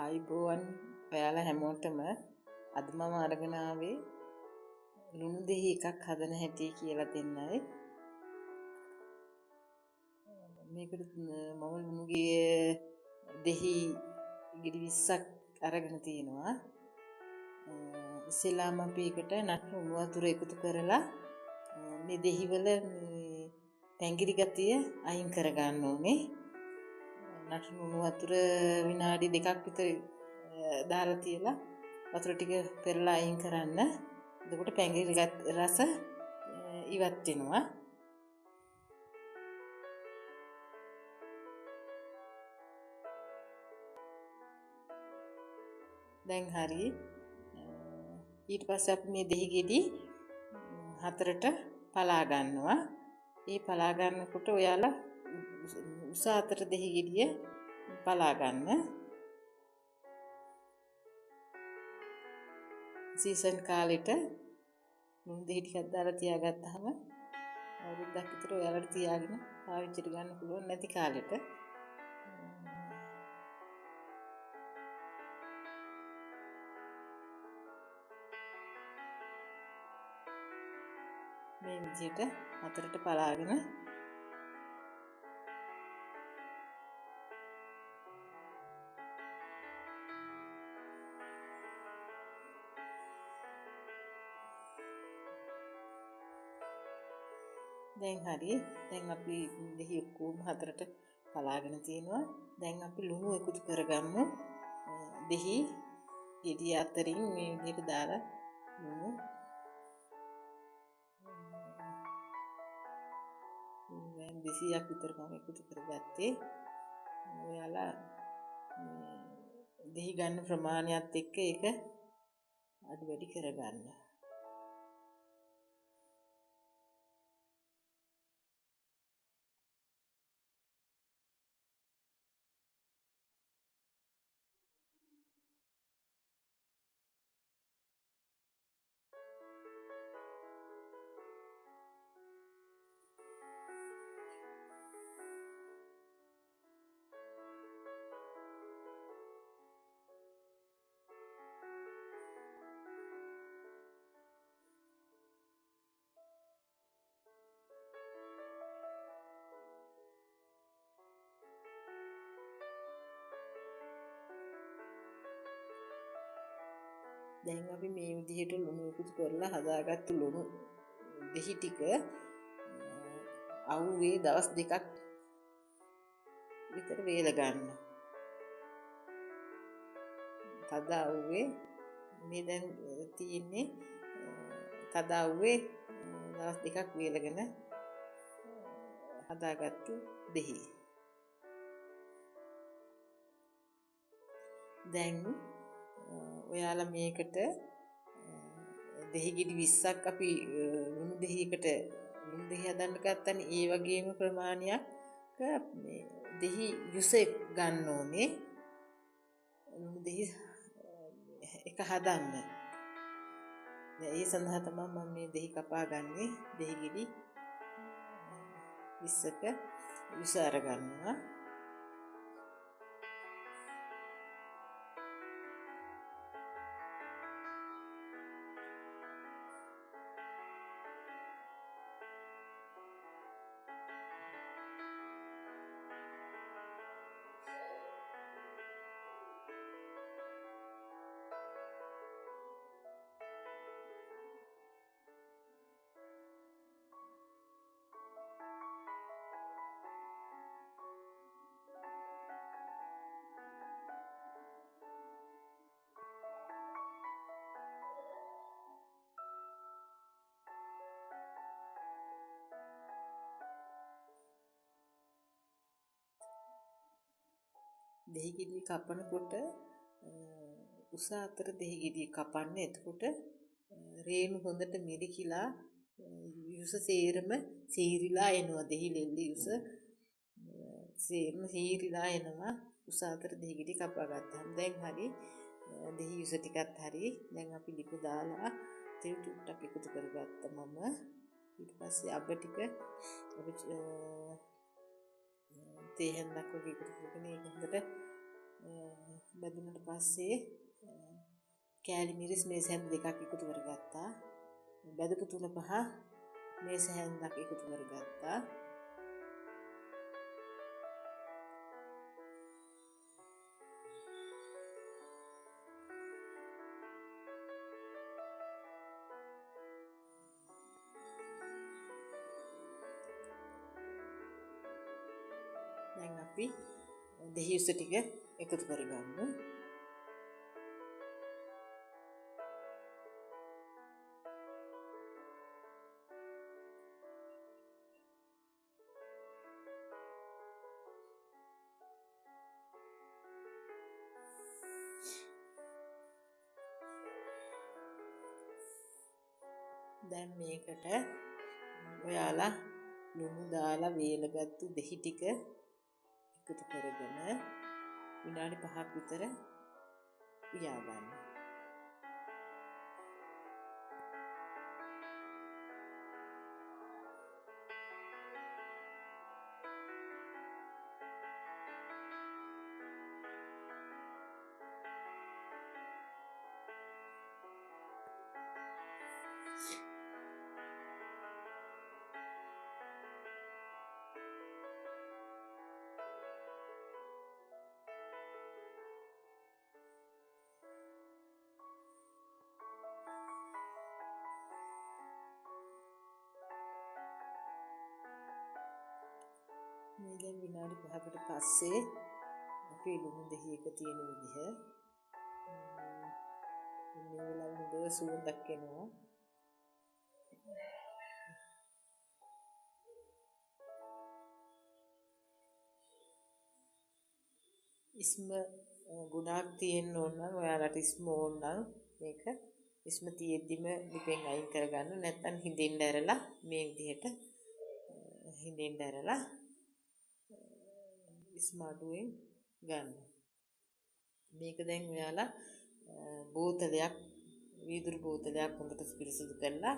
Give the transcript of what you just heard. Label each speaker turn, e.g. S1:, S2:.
S1: ආයුබෝවන් ඔයාලා හැමෝටම අද මම අරගෙන ආවේ ලුණු දෙහි එකක් හදන හැටි කියලා දෙන්නයි. මේකට මම ලුණු දෙහි ගෙඩි 20ක් අරගෙන තියෙනවා. ඉස්සෙල්ලාම අපි ඒකට නටන උණු වතුර එකතු කරලා මේ දෙහි වල මේ පැංගිරි ගතිය අයින් කරගන්න ඕනේ. නටන උණු වතුර විනාඩි 2ක් විතර දාලා තියලා වතුර ටික පෙරලා අයින් කරන්න. එතකොට පැංගිරි රස ඉවත් වෙනවා. දැන් හරි. ඊට පස්සේ අපි මේ දෙහි ගෙඩි හතරට පලා ගන්නවා. ඒ පලා ගන්නකොට ඔයාලා උස අතර දෙහි ගෙඩිය පලා ගන්න. සීසන් කාලෙට ලුණු දෙහි ටිකක් දාලා තියාගත්තාම අවුරුද්දක් විතර ඔයාලට තියාගෙන පාවිච්චිට ගන්න පුළුවන් නැති කාලෙට. මේ විදිහට හතරට පලාගෙන දැන් හරි. දැන් අපි දෙහි ඔක්කොම හතරට පලාගෙන තියෙනවා. දැන් අපි ලුණු එකතු කරගමු. දෙහි ගෙඩිය අතරින් මේ විදිහට දාලා ලුණු ග්‍රෑම් 200ක් විතර මම එකතු කරගත්තේ. ඔයාලා දෙහි ගන්න ප්‍රමාණයත් එක්ක ඒක අඩු වැඩි කරගන්න. දැන් අපි මේ විදිහට ලුණු එකතු කරලා හදාගත්තු ලුණු දෙහි ටික අවුවේ දවස් දෙකක් විතර වේල ගන්න. තද අවුවේ මේ දැන් තියෙන්නේ තද අවුවේ දවස් දෙකක් වේලගෙන හදාගත්තු දෙහි. දැන් ඔයාලා මේකට දෙහි ගෙඩි 20ක් අපි ලුණු දෙහියකට ලුණු දෙහි හදන්න ගත්තනේ. ඒ වගේම ප්‍රමාණයක් මේ දෙහි යුස ගන්න ඕනේ ලුණු දෙහි එක හදන්න. දැන් ඒ සඳහා තමයි මම මේ දෙහි කපා ගන්නේ. දෙහි ගෙඩි 20ක යුස අර ගන්නවා. දෙහි ගෙඩිය කපනකොට උස අතර දෙහි ගෙඩිය කපන්න. එතකොට රේණු හොඳට මිරිකිලා යුස සේරම සීරිලා එනවා. දෙහි ලෙල්ලි යුස සේරම සීරිලා එනවා උස අතර දෙහි ගෙඩිය කපා ගත්තාම. දැන් හරි දෙහි යුස ටිකත් හරි. දැන් අපි ලිප දාලා තෙල් චුට්ටක් එකතු කරගත්තා මම. ඊට පස්සේ අබ ටික අපි තේ හැන්දක් වගේ එකතු කරගෙන ඒක හොඳට බැදුනට පස්සේ කෑලි මිරිස් මේස හැන්ද දෙකක් එකතු කරගත්තා. බැදපු 3-5 මේස හැන්දක් එකතු කරගත්තා. දැන් අපි දෙහි උස ටික එකතු කරගමු. දැන් මේකට ඔයාලා ලුණු දාලා වේලගත්තු දෙහි ටික එකතු කරගෙන විනාඩි 5ක් විතර උයා ගන්න. මේ දැන් විනාඩි 5කට පස්සේ අපේ ලුණු දෙහි එක තියෙන විදිහ මේ වෙලාවේ හොඳ සුවඳක් එනවා. ඉස්ම ගොඩාක් තියෙන්න ඕන නම් ඔයාලට ඉස්ම ඕන නම් මේක ඉස්ම තියෙද්දිම ලිපෙන් අයින් කරගන්න, නැත්නම් හිඳෙන්න ඇරලා මේ විදිහට හිඳෙන්න ඇරලා ඉස්ම අඩුවෙන් ගන්න. මේක දැන් ඔයාලා බෝතලයක් වීදුරු බෝතලයක් හොඳට පිරිසිදු කරලා